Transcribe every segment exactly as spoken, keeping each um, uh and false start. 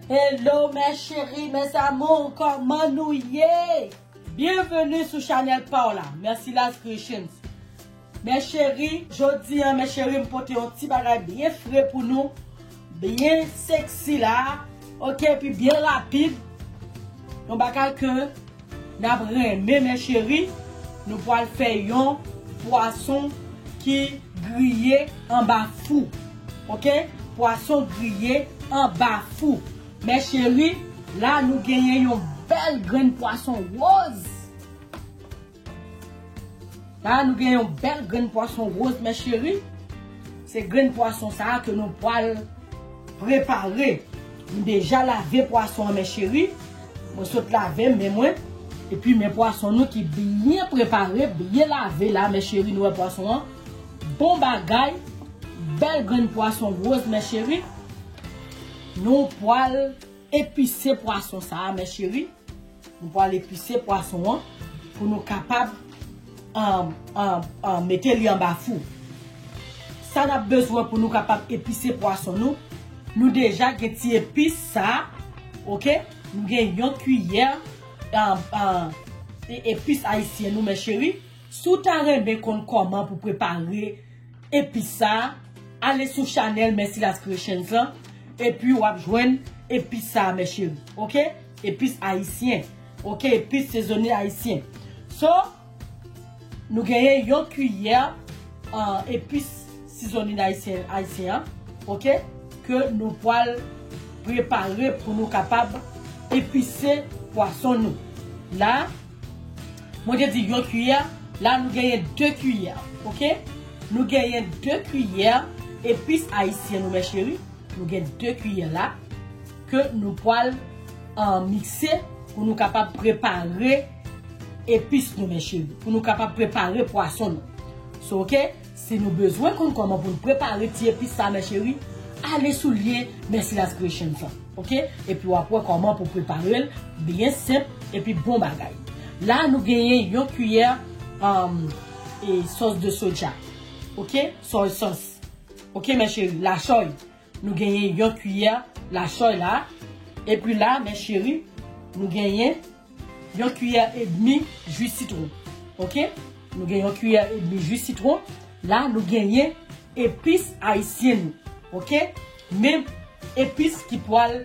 Hello mes chéris, mes amours, kòman nou ye? Byenveni sou chanèl pa w la, Merciless Creations. Mes chéris, jodi a, mes chéris, m pote yon ti bagay byen fre pou nou, byen sexy la, ok, epi byen rapid. Yon bagay ke n ap renmen, mes chéris. Nou pral fè yon pwason ki griye anba fou. Ok? Pwason griye anba fou. Mes chéris, la nou genyen yon bèl grenn pwason woz. La nou genyen yon bèl grenn pwason woz, mes chéris. Se grenn pwason sa a ke nou pral prepare. Nou deja lave pwason an, mes chéris. Mwen sot lave men mwen. Epi men pwason nou ki byen prepare, byen lave la, mes chéris. Nou wè pwason an. Bon bagay. Bèl grenn pwason woz, mes chéris. Nou pral epise pwason sa a, mes chéris. Nou pral epise pwason an pou nou kapab, um, um, um, mete li anba fou. Sa n ap bezwen pou nou kapab epise pwason nou, nou deja gen ti epis sa a, ok? Nou gen yon kiyè, um, um, e- epis ayisyen nou, mes chéris. Si w ta renmen konn kòman pou prepare epis sa a, ale sou chanèl Merciless Creations lan, epi w ap jwenn epis sa a, mes chéris. Ok? Epis ayisyen. Ok? Epis sezonnen ayisyen. So, nou genyen yon kiyè, uh, epis sezonnen ayisyen, ayisyen an. Ok? Ke nou pral prepare pou nou kapab epise pwason nou. La, mwen te di yon kiyè, la nou genyen de kiyè, ok? Nou genyen de kiyè epis ayisyen nou, mes chéris. Nou gen de kiyè la ke nou pral, uh, mikse pou nou kapab prepare epis nou, mes chéris. Pou nou kapab prepare pwason nou. So, ok? Si nou bezwen konn kòman pou nou prepare ti epis sa, mes chéris, ale sou lyen Merciless Creations lan, ok? Epi w ap wè kòman pou prepare l, byen senp, epi bon bagay. La, nou genyen yon kiyè, um, e, sòs de soja, ok? Soy sauce, ok, mes chéris, lachòy. Nou genyen yon kiyè lachòy la. Epi la, mes chéris, nou genyen yon kiyè edmi ji sitwon. Ok? Nou gen yon kiyè edmi ji sitwon. La, nou genyen epis ayisyen nou. Ok? Men epis ki pral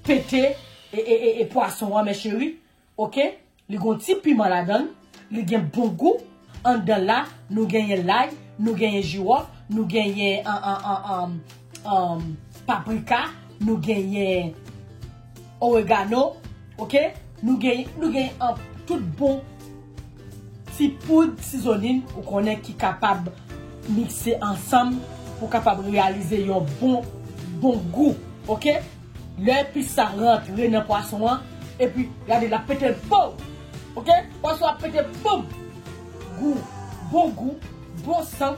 pete e, e, e, e pwason an, mes chéris. Ok? Li gen yon ti piman ladan l. Li gen bon gou. Anndan la, nou genyen lay, nou genyen jiwòf, nou genyen, an, an, an, an, an, paprika, nou genyen oregano, ok? Nou genyen, nou genyen, an, tout bon ti poud sizonin ou konnen ki kapab mikse ansanm pou kapab reyalize yon bon, bon gou, ok? Lè epis sa rantre nan pwason an, epi gade l ap pete l, pow! Ok? Pwason ap pete, boum! Gou, bon gou, bon sant,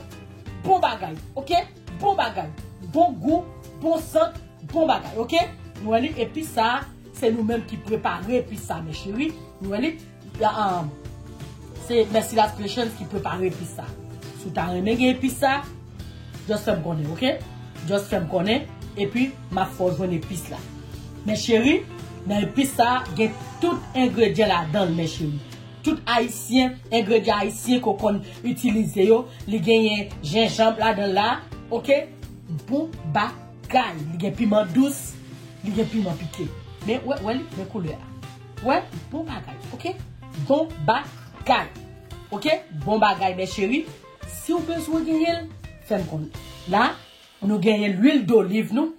bon bagay, ok? Bon bagay, bon gou, bon sant, bon bagay, ok? Nou wè li, epis sa, se nou menm ki prepare epis sa, mes chéris. Nou wè li, ya, um, se Merciless Creations ki prepare epis sa. Si w ta renmen gen epis sa, just fè m konnen, ok? Just fè m konnen, epi m ap fè w jwenn epis la. Mes chéris, nan epis sa, gen tout engredyan ladan l, mes chéris. Tout ayisyen, engredyan ayisyen ke w konn itilize yo, li genyen jenjanm ladan l la, ok? Bon bagay, li gen piman dous, li gen piman pike. Men, wè, wè li, men koulè a. Wè, bon bagay, ok? Bon bagay. Ok? Bon bagay, mes chéris. Si w bezwen genyen l, fè m konnen. La, nou genyen lwil doliv nou,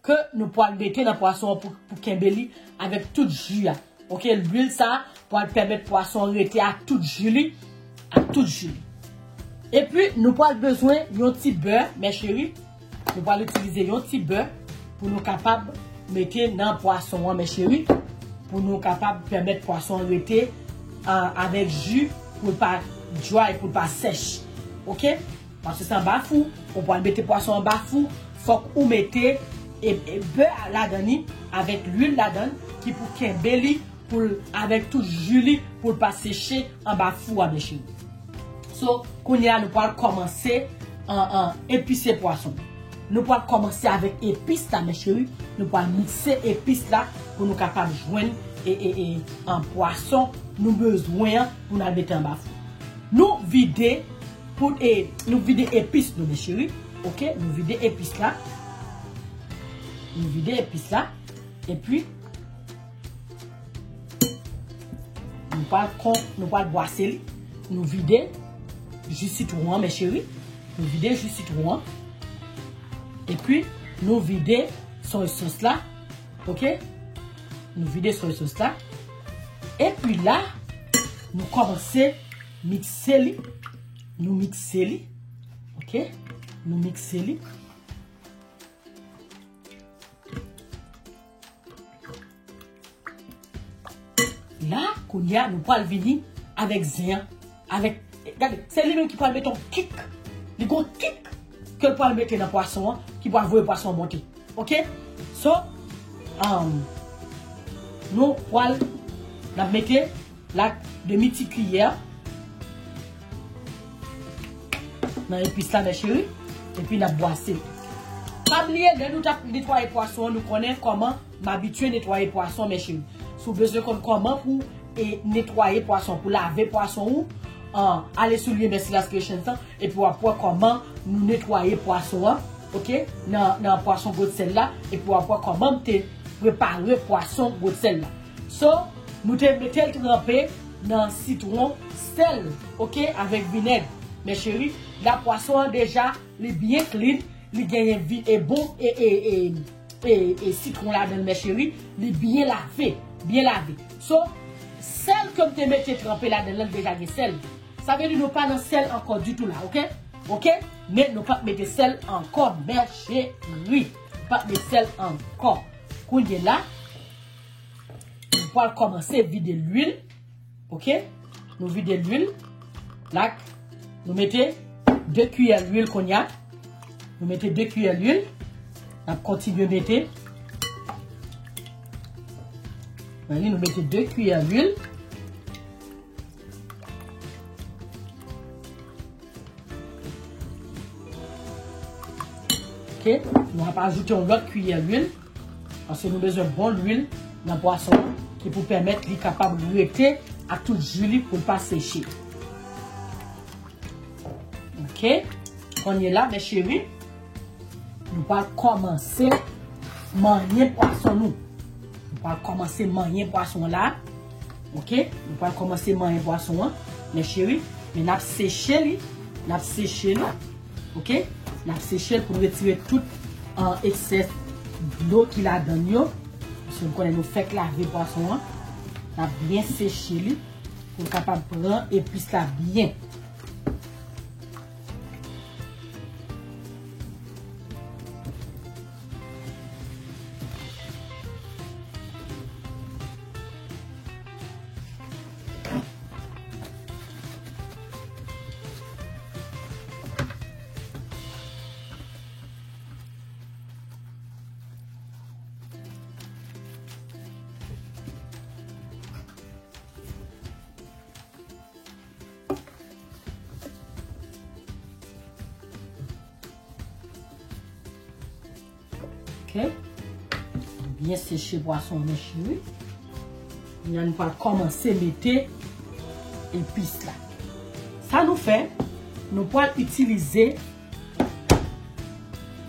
ke nou pral mete nan pwason an pou, pou kenbe li avèk tout ji a. Ok? Lwil sa a pral pèmèt pwason an rete ak tout ji li, ak tout ji li. Epi, nou pral bezwen yon ti bè, mes chéris. Nou pral itilize yon ti bè pou nou kapab mete nan pwason an, mes chéris, pou nou kapab pèmèt pwason an rete, a, avèk ji, pou l pa dry, pou l pa sèch. Ok? Paske se anba fou, ou pral mete pwason anba fou, fòk ou mete, e, e, bè ladan li, avèk lwil ladan, ki pou kenbe li, pou l, avèk tout ji li, pou l pa seche anba fou a, mes chéris. So, kounye a, nou pral kòmanse, an, an, epise pwason. Nou pral kòmanse avèk epis la, mes chéris. Nou pral mikse epis la pou nou kapab jwenn e, e, e, an pwason nou bezwen an pou n al mete anba fou. Nou vide pou e, nou vide epis nou, mes chéris. Ok, nou vide epis la. Nou vide epis la. Epi, nou pral kon, nou pral bwase li. Nou vide ji sitwon an, mes chéris. Nou vide ji sitwon an. Epi, nou vide soy sos la. Ok? Nou vide soy sos la. Epi la, nou kòmanse mikse li. Nou mikse li. Ok? Nou mikse li. La, kounye a, nou pral vini avèk zen an. Avèk, gade, se li menm ki pral mete yon kik. Li gon kik ke l pral mete nan pwason an, ki pral voye pwason an monte. Ok? So, um, nou pral, n ap mete la demi ti kiyè nan epis la, mes chéris. Epi n ap bwase. Pa bliye, lè nou t ap netwaye pwason an, nou konnen kòman m abitye netwaye pwason, mes chéris. Si w bezwen konn kòman pou e netwaye pwason, pou lave pwason ou, an, ale sou lyen Mercy's Creations lan, epi w ap wè kòman nou netwaye pwason an, ok, nan, nan pwason gwotsèl la, epi w ap wè kòman m te prepare pwason gwotsèl la. So, nou te mete l tranpe nan sitwon, sèl, ok, avèk vinèg. Mes chéris, la pwason an deja, li byen clean, li genyen vi, e bon, e, e, e, e, e sitwon ladan l, mes chéris, li byen lave, byen lave. So, sèl ke m te mete tranpe ladan l, li deja gen sèl. Sa vle di nou pa nan sèl ankò ditou la, ok? Ok? Men nou p ap mete sèl ankò, mes chéris. Nou p ap mete sèl ankò. Kounye la, nou pral kòmanse vide lwil. Ok? Nou vide lwil. Lak, nou mete de kiyè lwil kounye a. Nou mete de kiyè lwil. N ap kontinye mete. Wè, nou mete de kiyè lwil. Ok, nou ap ajoute yon lòt kiyè lwil, paske nou bezwen bon lwil nan pwason an, ki pou pèmèt li kapab rete ak tout ji li pou l pa seche. Ok, kounye la, mes chéris, nou pral kòmanse manyen pwason nou. Nou pral kòmanse manyen pwason la. Ok? Nou pral kòmanse manyen pwason an, mes chéris. Men n ap seche li. N ap seche li. Ok? N ap seche l pou n retire tout, an, eksè dlo ki ladan l yo. Paske nou konnen nou fèk lave pwason an. N ap byen seche li pou l kapab pran epis la byen. Ok. Byen seche pwason, mes chéris. Kounye a nou pral kòmanse mete epis la. Sa nou fè, nou pral itilize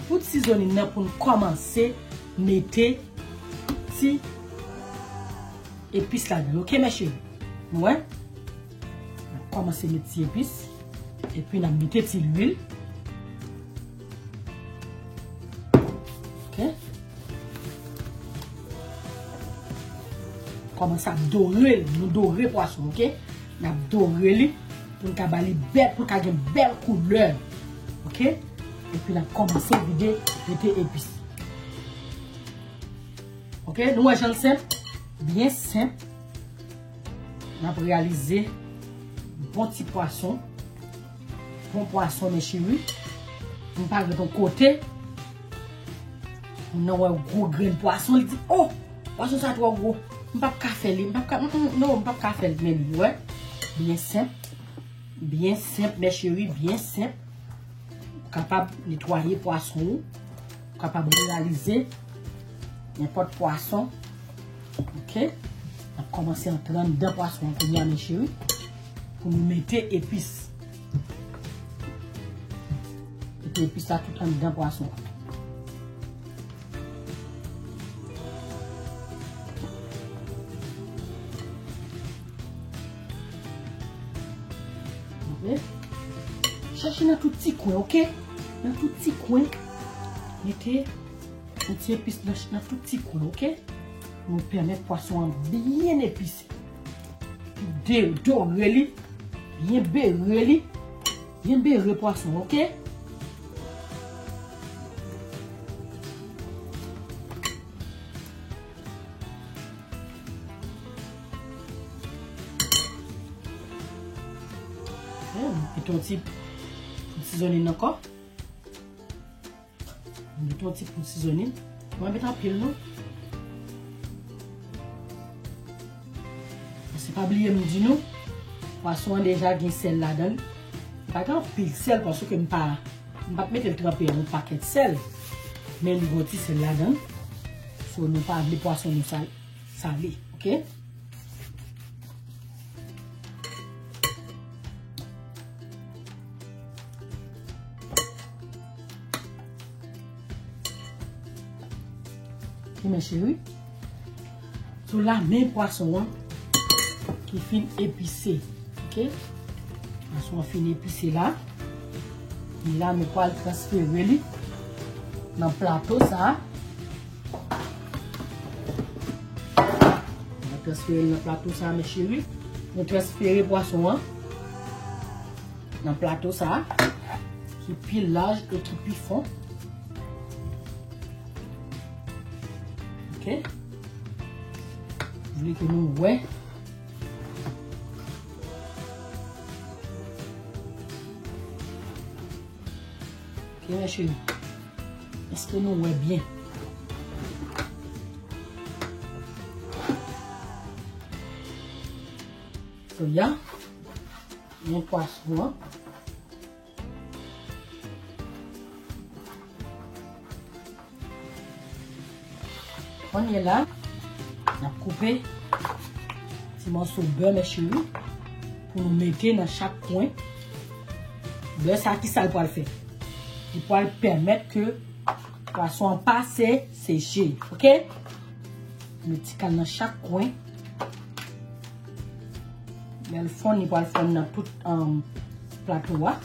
food seasoning nan pou n kòmanse mete ti epis ladan l. Ok, mes chéris? Nou wè? N ap kòmanse met ti epis. Epi n ap mete ti lwil. Ok. Kòmanse ap dore l. Nou dore pwason, ok? N ap dore li pou n ka ba li bèl, pou l ka gen bèl koulè. Ok? Epi n ap kòmanse vide, mete epis. Ok, nou wè jan l senp? Byen senp. N ap reyalize bon ti pwason. Bon pwason, mes chéris. M pa gen yon kote. Moun nan wè gwo grenn pwason, li di, "Oh, pwason sa twò gwo. M p ap ka fè li, m p ap ka, mm, mm, non, m p ap ka fè l." Men li, wè. Byen senp. Byen senp, mes chéris, byen senp. Ou kapab netwaye pwason ou. Kapab reyalize nenpòt pwason. Ok? N ap kòmanse antre anndan pwason an kounye a, mes chéris, pou nou mete epis. Mete epis la tout anndan pwason an. Ok? Chèche nan tout ti kwen, ok? Nan tout ti kwen. Mete yon ti epis nan, nan tout ti kwen, ok? Nou pèmèt pwason an byen epise. De, dore li, byen bere li, byen bere pwason, ok? Mete yon ti, ti sizonin ankò. Mete yon ti poud sizonin. Mwen met anpil non. Paske pa bliye m di nou, pwason an deja gen sèl ladan l. Li pa gen anpil sèl paske m pa, m pa t mete l tranpe an yon pakèt sèl. Men li gen yon ti sèl ladan l. So, nou pa vle pwason nou sal, sale, ok? Ok, mes chéris. So la, men pwason an ki fin epise. Ok? Pwason an fin epise la. E la, nou pral transfere li nan plato sa a. Nou transfere l nan plato sa a, mes chéris. Nou transfere pwason an nan plato sa a, ki pi laj e ki pi fon. Ok? Vle ke nou wè. Ok, mes chéris. Èske nou wè byen? So, ya, men pwason an. Kounye a la, n ap koupe ti mòso bè, mes chéris, pou nou mete nan chak kwen. Bè sa, ki sa l pral fè? Li pral pèmèt ke pwason an pa se seche, ok? Met ti kal nan chak kwen. Lè l fonn, li pral fonn nan tout, um, plato a.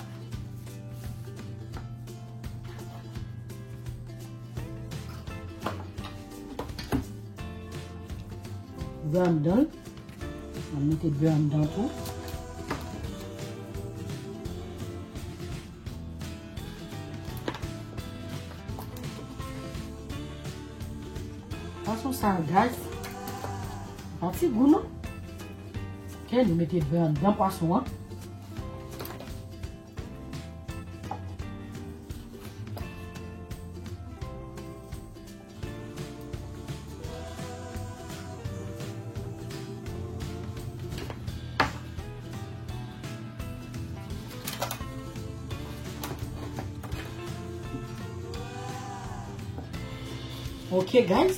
Bè anndan l. Mwen mete bè anndan tou. Pwason sa, guys, pa ti gou non. Ok, nou mete bè anndan pwason an. Ok, guys.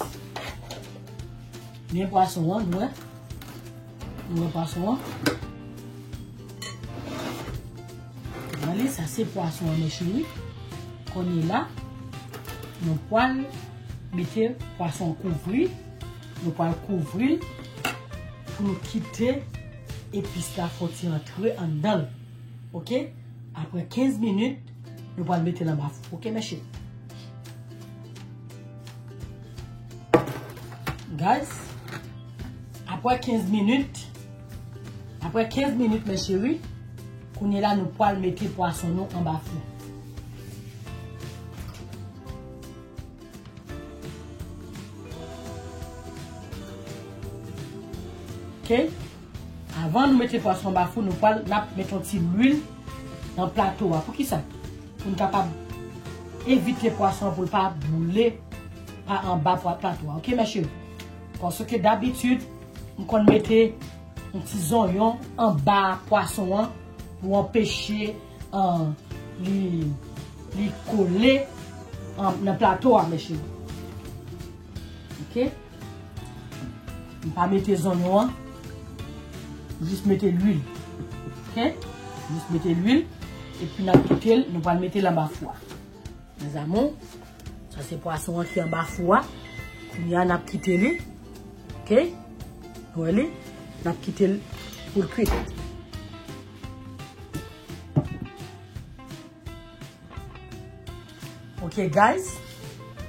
Men pwason an, nou wè. Nou wè pwason an. Gade, sa se pwason an, mes chéris. Kounye a la, nou pral mete pwason an kouvri. Nou pral kouvri l pou nou kite epis la fè yon ti antre anndan l. Ok? Apre kenz minit, nou pral mete l anba fou. Ok, mes chéris? Guys, apre kenz minit, apre kenz minit, mes chéris, kounye a la, nou pral mete pwason nou anba fou. Ok? Avan nou mete pwason anba fou, nou pral, n ap mete yon ti lwil nan plato a. Poukisa? Pou n kapab evite pwason an pou l pa boule pa anba pwa-, plato a. Ok, mes chéris? Paske dabitid, m konn mete yon ti zonyon anba pwason an pou anpeche, an, li, li kole. um, nan plato a, mèche. Ok? M pa mete zonyon an. M jis mete lwil. Ok? M jis mete lwil. Epi n ap kite l, nou pral mete l anba fou a. Mes amours, sa se pwason an ki anba fou a. Kounye a n ap kite li. Ok? Ou wè li? N ap kite l pou l kwit. Ok, guys.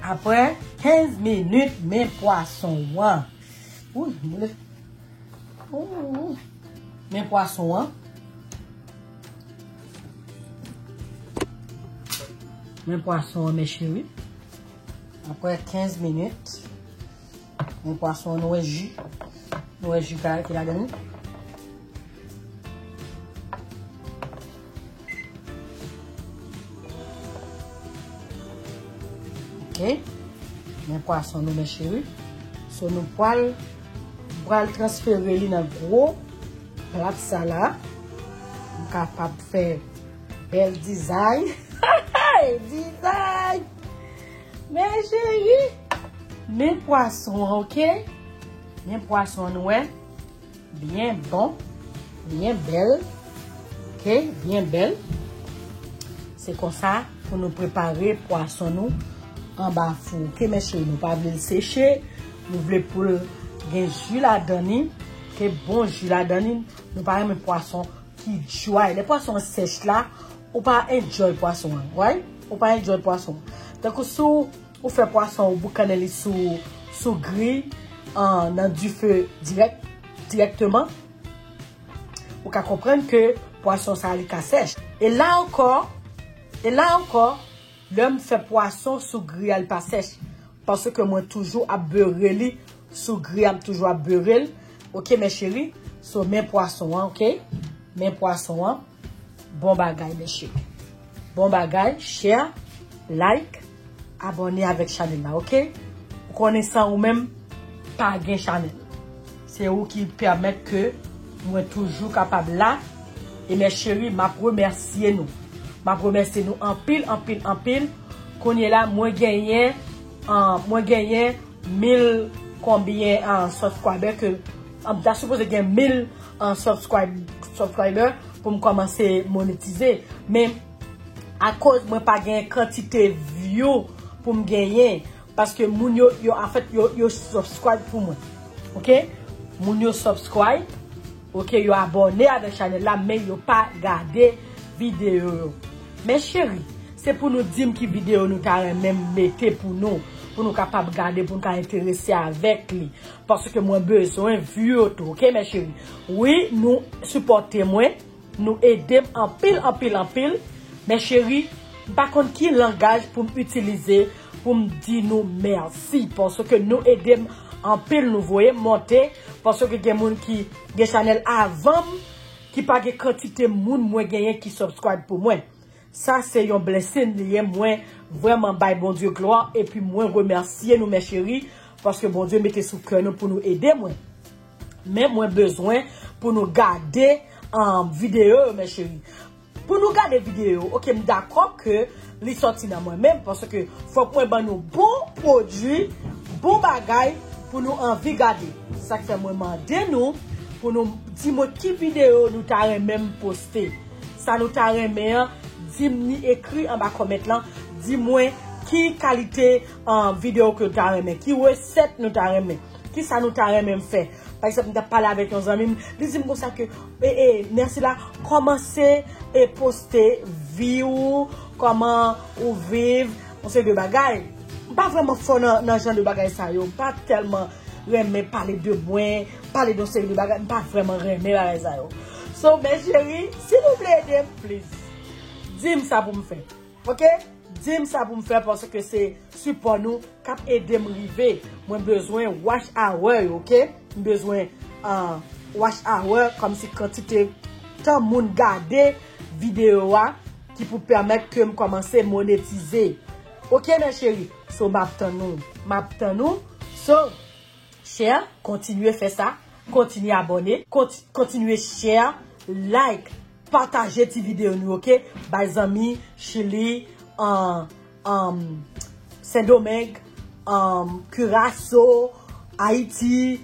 Apre kenz minit, men pwason an. Ouh, men pwason an. Men pwason an, mes chéris. Apre kenz minit, men pwason an, nou wè ji. Nou wè ji ki ladan li. Ok. Men pwason nou, mes chéris. So nou pral, pral transfere li nan gwo plat sa la. M kapab fè bèl dizay. Dizay! Mes chéris, men pwason an, ok? Men pwason an, nou wè. Byen bon, byen bèl. Ok, byen bèl. Se konsa pou nou prepare pwason nou anba fou. Ok, mes chéris, nou pa vle l seche. Nou vle pou l gen ji ladan li. Ok, bon ji ladan li. Nou pa renmen pwason ki dry. Lè pwason an sèch la, ou pa enjoy pwason an, right? Ou pa enjoy pwason an. Tankou si w, ou fè pwason, ou boukannen li sou, sou griy, an, nan dife dirèk, dirèkteman, ou ka konprann ke pwason sa a, li ka sèch. E la ankò, e la ankò, lè m fè pwason sou griy a, li pa sèch. Paske mwen toujou ap bere li sou griy a, m toujou ap bere l. Ok, mes chéris? So, men pwason an, ok? Men pwason an. Bon bagay, mes chéris. Bon bagay, share, like, abòne avèk chanèl la, ok? Ou konnen san ou menm, pa gen chanèl. Se ou ki pèmèt ke mwen toujou kapab la. E mes chéris, m ap remèsye nou. M ap remèsye nou anpil, anpil, anpil. Kounye la, mwen genyen, ah, mwen genyen mil konbyen, ah, subscriber ke, ah, m ta sipoze gen mil, ah, subscribe, subscriber pou m kòmanse monetize. Men, akoz mwen pa gen kantite view pou m genyen, paske moun yo, yo, anfèt, yo, yo subscribe pou mwen. Ok? Moun yo subscribe, ok, yo abòne avèk chanèl la, men yo pa gade videyo yo. Mes chéris, se pou nou di m ki videyo nou ta renmen m mete pou nou, pou nou kapab gade, pou nou ka enterese avèk li. Paske mwen bezwen view yo tou, ok, mes chéris? Wi, nou sipòte mwen, nou ede m anpil, anpil, anpil. Mes chéris, m pa konn ki langaj pou m itilize pou m di nou mèsi, paske nou ede m anpil, nou voye m monte, paske gen moun ki gen chanèl avan m, ki pa gen kantite moun mwen genyen ki subscribe pou mwen. Sa se yon blessing li ye, mwen vrèman bay Bondye glwa, epi mwen remèsye nou, mes chéris, paske Bondye mete sou kè nou pou nou ede mwen. Men mwen bezwen pou nou gade, um, videyo yo, mes chéris. Pou nou gade videyo yo, ok, m dakò ke li sòti nan mwen menm, paske fòk mwen ban nou bon pwodui, bon bagay pou nou anvi gade. Sa k fè mwen mande nou pou nou di mwen ki videyo nou ta renmen m poste. Sa nou ta renmen an, di m ni ekri anba comment lan, di mwen ki kalite, ah, videyo ke nou ta renmen, ki resèt nou ta renmen, kisa nou ta renmen m fè. Pa egzanp, m t ap pale avèk yon zanmi m, li di m konsa ke, e, e, mèsi la, kòmanse e poste vi w, kòman ou viv, yon seri de bagay. M pa vrèman fò nan, nan jan de bagay sa yo. M pa tèlman renmen pale de mwen, pale de yon seri de bagay. M pa vrèman renmen bagay sa yo. So, mes chéris, si nou vle ede m, please, di m sa pou m fè. Ok? Di m sa pou m fè, paske se sipò nou k ap ede m rive. Mwen bezwen watch hour yo, ok? M bezwen, ah, watch hour, kòmsi kantite tan moun gade videyo a ki pou pèmèt ke m kòmanse monetize. Ok, mes chéris? So, m ap tann nou. M ap tann nou. So, share, kontinye fè sa. Kontinye abòne. Konti-, kontinye share, like, pataje ti videyo nou, ok? Bay zanmi, chili, an, an, Sendomeng, um, Kiraso, Ayiti,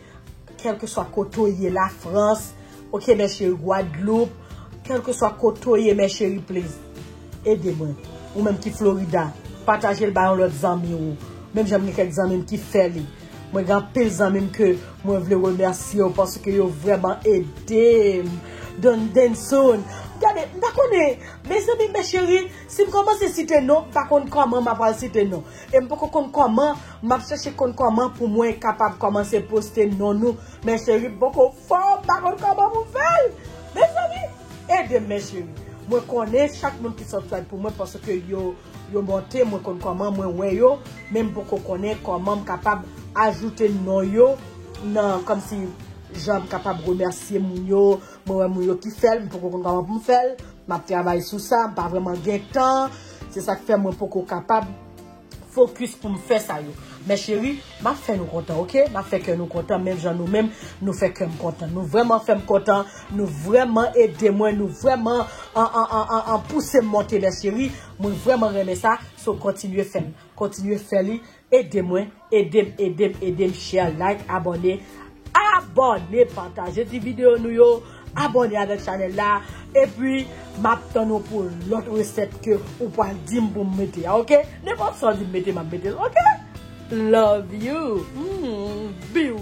kèlkeswa kote w ye, Lafrans, oke, mè cheri, Gwadloup, kèlkeswa kote w ye, mè cheri, please, ede mwen. Ou menm ki Florida, pataje l ba yon lòt zanmi w. Menm jan m gen kèk zanmi m ki fè li. Mwen gen anpil zanmi m ke mwen vle remèsye yo paske yo vrèman ede m. Don Denson. Gade, m pa konnen, mezanmi, mè cheri, si m kòmanse site non, m pa konn kòman m ap pral site non. E m poko konn kòman, m ap chèche konn kòman pou mwen kapab kòmanse poste non nou. Mè cheri, m poko fò, m pa konn kòman pou m fè l. Mezanmi, ede m, mè cheri. Mwen konnen chak moun ki subscribe pou mwen paske yo, yo monte, mwen konn kòman mwen wè yo, men m poko konnen kòman m kapab ajoute non yo nan, kòmsi jan m kapab remèsye moun yo, mwen wè moun yo ki fè l, m poko konn kòman pou m fè l, m ap travay sou sa, m pa vrèman gen tan, se sa k fè mwen poko kapab fokis pou m fè sa yo. Mè cheri, m ap fè nou kontan, oke? M ap fè kè nou kontan, menm jan nou menm, nou fè kè m kontan. Nou vrèman fè m kontan, nou vrèman ede mwen, nou vrèman an, an, an, an, an pouse m monte, mè cheri. Mwen vrèman renmen sa, so kontinye fè l. Kontinye fè li, ede mwen, ede m, ede m, ede m, share, like, abòne. Abòne, pataje ti videyo nou yo, abòne avèk chanèl la, epi m ap tann ou pou lòt resèt ke ou pral di m pou m mete a, oke? Nenpòt sa w di m mete, m ap mete l, oke? Love you. Mm, biw.